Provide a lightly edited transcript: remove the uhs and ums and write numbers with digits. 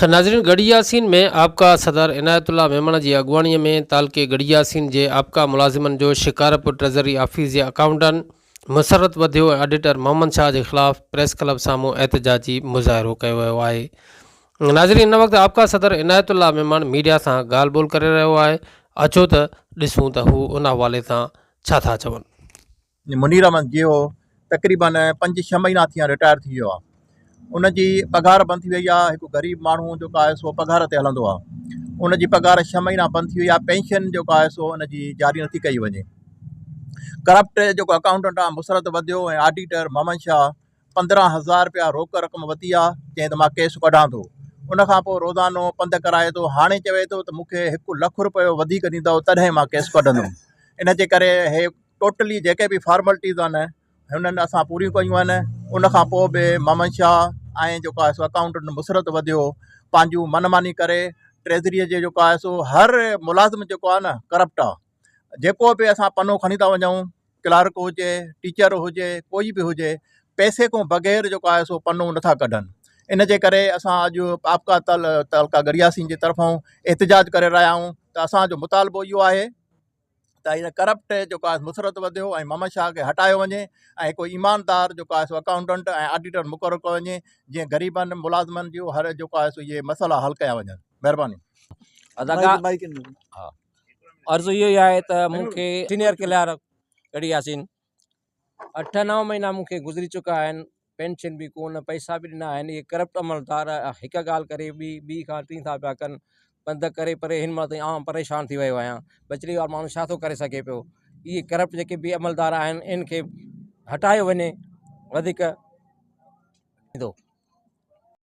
ناظرين ڳڙهي ياسين ۾ آپڪا صدر عنايت الله ميمڻ جي اڳواڻي ۾ تعلقي ڳڙهي ياسين جي آپڪا ملازمن جو شڪارپور ٽريزري آفيس جي اڪائونٽنٽ مسرت وڌيو ۽ آڊيٽر محمد شاهه جي خلاف پريس ڪلب سامهون احتجاجي مظاهرو ڪيو ويو آهي ناظرين هن وقت آپڪا صدر عنايت الله ميمڻ ميڊيا سان ڳالهه ٻولهه ڪري رهيو آهي اچو ته ڏسون ته هو ان حوالي سان ڇا ٿا چون. منير احمد جيهو تقريبن پنج ڇهه مهينا ٿي ويا رٽائر ٿي ويو آهي ان جي پگهار بند ٿي وئي آهي هڪ غريب ماڻهو جيڪو آهي سو پگهار تي هلندو آهي ان جي پگهار ڇهه مهينا بند ٿي وئي آهي پينشن جيڪو آهي سو ان جي جاري نٿي ڪئي وڃي ڪرپٽ جيڪو اڪائونٽنٽ آهي مسرت وڌيو ۽ آڊيٽر محمد شاهه 15000 رپيا روڪ رقم ورتي آهي چيائين ته مان ڪيس ڪڍان ٿو ان کان پوء روزانو پنڌ ڪرائي ٿو هاڻي چوي ٿو ته مون کي هڪ لک رپيو وڌيڪ ڏيندو تڏهن مان ڪيس ڪڍندم ان جي ڪري هي ٽوٽلي جيڪي به فارملٽيز آهن هنن اسان پوريون ڪيون آهن ان کان پوء به محمد شاهه ۽ جيڪو آهي سو اڪائونٽنٽ مسرت وڌيو پنهنجون من ماني ڪري ٽريزريء جي جيڪو آهي سو هر ملازم جيڪو آهي نه ڪرپٽ آهي جيڪو به اسان پنو کڻي ٿا وڃون ڪلارڪ هجي ٽيچر هجي ڪوئي به هجي پئسي کان بغير جيڪو آهي سو پنو نٿا ڪڍن ان جي ڪري اسان اڄ آپڪا تعلقه ڳڙهياسين جي طرفان احتجاج ڪري رهيا آهيون ته اسانجو مطالبو اهو آهي ته هن ڪرپٽ جيڪو آهي مسرت وڌيو ۽ محمد شاهه کي هٽايو وڃي ۽ هڪ ايماندار جيڪو آهي سو اڪائونٽنٽ ۽ آڊيٽر مقرر ڪيو وڃي جيئن غريبن ملازمن جو هر جيڪو آهي سو اهي مسئلا حل ڪيا وڃن مهرباني. ها عرض اهو ئي آهي ته مون کي سينئر ڪلارڪ ڳڙهي ياسين اٺ نو مهينا مون کي گذري چڪا آهن پينشن به ڪونه پئسا به ڏنا آهن اهي ڪرپٽ عملدار هڪ ڳالهه ڪري ٻي ٻي کان ٽين ٿا پيا ڪن پنڌ ڪري پري هن مهل تائين آئون پريشان ٿي ويو آهيان ٻچڙي وارو ماڻهو ڇا ٿو ڪري سگهي پيو اهي ڪرپٽ جيڪي به عملدار آهن ان کي هٽايو وڃي وڌيڪ ٿيندو.